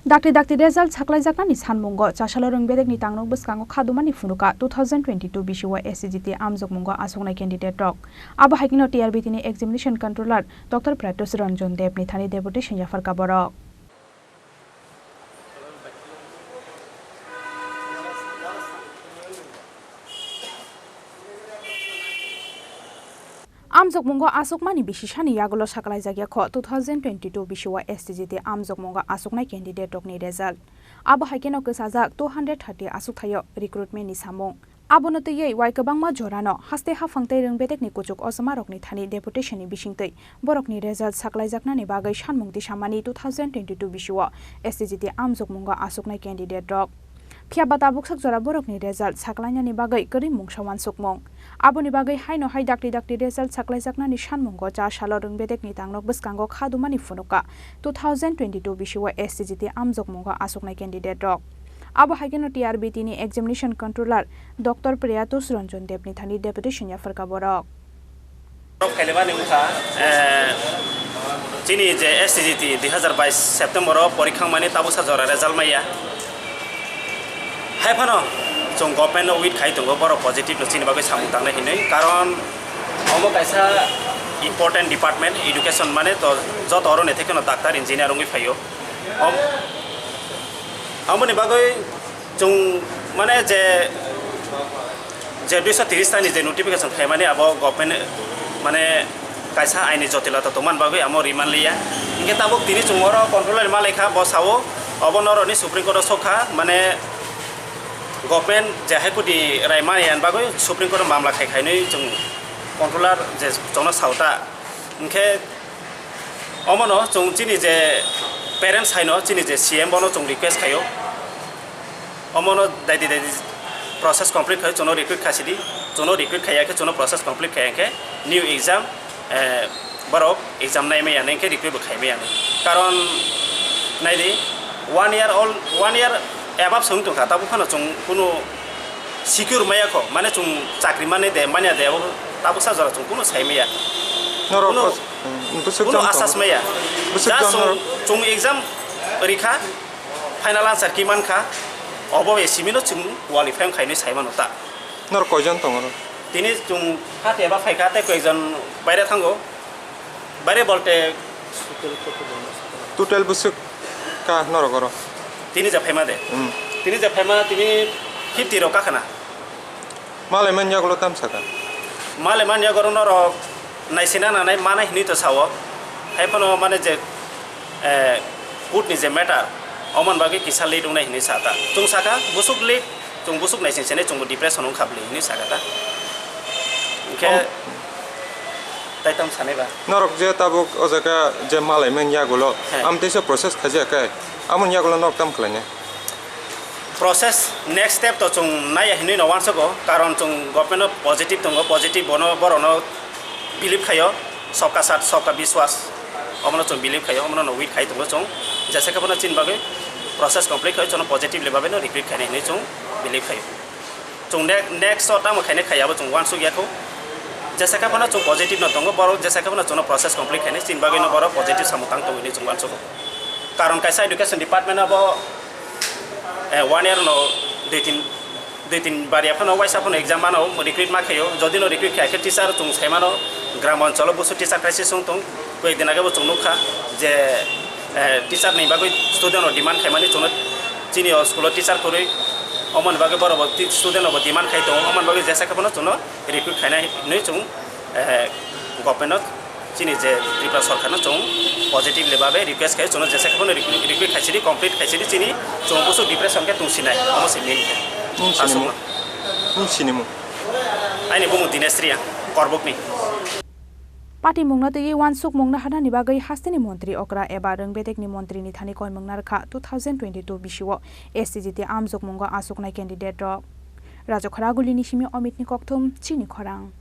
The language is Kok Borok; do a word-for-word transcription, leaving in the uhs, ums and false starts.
Dakti dakti result saklaijaknani sanmungo chasalo rwng bedekni tangnok bwskango khadumani phunuka two thousand twenty-two bisio S C G T amjokmungo asoknai candidate rok. Abo hai kheno T R B T ni examination controller Doctor Pratyush Ranjan Dev ni thani deputation yapharkha borok. Amjokmungo asokmani bisi sani yagulo saklaijakya kho two thousand twenty-two bisio S T G T amjokmungo asoknai candidate rokni result. Abo hai kheno kwchajak two hundred thirty aswkthaio recruitment ni samung. Abono twiwi wai kwbangma jorano haste haphang tei rwng bedekni kuchuk ochomarokni thani deputation ni bisingtwi borokni result saklaijaknani bagwi sanmung tisamani two thousand twenty-two bisio S T G T amjokmungo asoknai candidate rok. Phiya ba tabuksak jora borokni result saklainani bagwi kwrwi mungsa uansukmung. Aboni bagwi haino hai dakti dakti result saklaijaknani sanmungo cha salo rwng bedekni tangnok bwskango khadumani phunukha two thousand twenty-two bisio S T G T amjokmungo asoknai candidate rok. Abo hai kheno T R B T ni examination controller Doctor Priyatosh Ranjan Dev ni thani deputation yapharkha borok. Borok khailebani wngkha, eh, chini je S T G T dui hazar bais September o porikha wngmani tabuksa jora result maya. Hai phano chwng government no wait khai tongo, borok positive no chini bagwi samung tangnai hinwi. Karon omo kaisa important department, education mane to joto oro naithai kheno doctor, engineer wngwi phaio. Om-, Aboni bagwi chwng mane je, je duiso tiris tani je notification khaimani abo government mane kaisa aini jotilota tongmani bagwi amo rimanliya. Hinkhe tabuk tini chwng oro controller malaikha, bo sao obo norokni Supreme Court o sokha, mane government je High Court ni rai mani bagwi Supreme Court o mamla khai khainwi chwng controller je chwngno saota. Hinkhe omono chwng chini je parents haino chini je C M bono chwng request khaio. Omono daidi daidi process complete khaio, chwngno recruit khasidi, chwngno recruit khaiya khe chwngno process complete khaiya khe new exam, eh, borok exam naimaya nai khe recruit bo khaimaya nai. Karon naidi one year old, one year above se wng tongkha, tabuk phano chwng kunu secure maya kho, mane chwng chakri mane de, manya de, abo tabuksa jora chwng kunu sai maya. Norok kunu, bwswk kunu jon asas tongo? Maya. Bwswk just jon chwng, norok? Chwng exam rikha, final answer key mankha, obo bai simi no chwng qualify wngkha hinwi sai mano ta. Norok koijon tongo oro? Tini chwng hati eba phaikha tei koijon baire thango. Bare bolte total bwswk ka norok oro? Tini je phaima de. Hmm. Tini je phaima tini fifty rok kakhana. Malai man yagulo tam saka? Malai man yagulo norok naisina nanai mana hinwi to sao. Hai phano mane je, eh, court ni je matter, omon bagwi kisa late wngnai hinwi sata. Chwng saka bwswk late. Chwng bwswk naising sene chwngbo depression wngkha bwlwi hinwi sakha ta. Hinkhe om- tai tamo sanai ba? Norok je tabuk o jaga je malai mani yagulo, he, am teisa process khaijak khe, amoni yagulo norok tamo khlainai? Process next step to chwng naiya hinwi no uansukgo, karon chwng government o positive tongo, positive bono borokno believe khaio, sabka saath sabka biswas, omono chwng believe khaio, omono no wait khai tongo chwng, jesa khe bono chini bagwi process complete khai chwngno positively bagwi no recruit khainai hinwi chwng believe khaio. Chwng ne-, next o tamo khainai khai abo chwng uansuk ya kho, jesa khe bono chwng positive no tongo, borok jesa khe bono chwngno process complete khainai chini bagwi no borok positive samung tang tongo hinwi chwng uansugo. Karon kaisa education department abo, eh, one year no dui tin Dui tin bar ya phano waisa phano exam mano, recruit ma khaio. Jodi no recruit kha khe teacher chwng sai mano, gram oncholo busu teacher crisis wng tong. Koi din age bo chwng nukha je, eh, teacher ni bagwi student rok demand khai mani chwngno chini o school o teacher kwrwi. Omoni bagwi borok bo ti-, student rok bo demand khai tongo. Omoni bagwi jesa khe phano chwngno recruit khainai hinwi chwng, eh, government no chini je Tripura sorkar no chwng positively babe request khai chwngno jesa khe phano recruit khai sidi, complete khai sidi chini chwng busu depression khe tungsinai, omo se main khe. Nung sinimung? Aswkno. Nung sinimung? Aini bumung Dinesh Reang, Korbukni. Patimungno twiwi uansukmung naharnani bagwi hasteni montri okra eba rwng bedekni montrini thani koimung narwkha two thousand twenty-two bisio S T G T amjokmungo aswknai candidate rok. Rajakhara Gulini simi Omitni kokthum, chini khorang.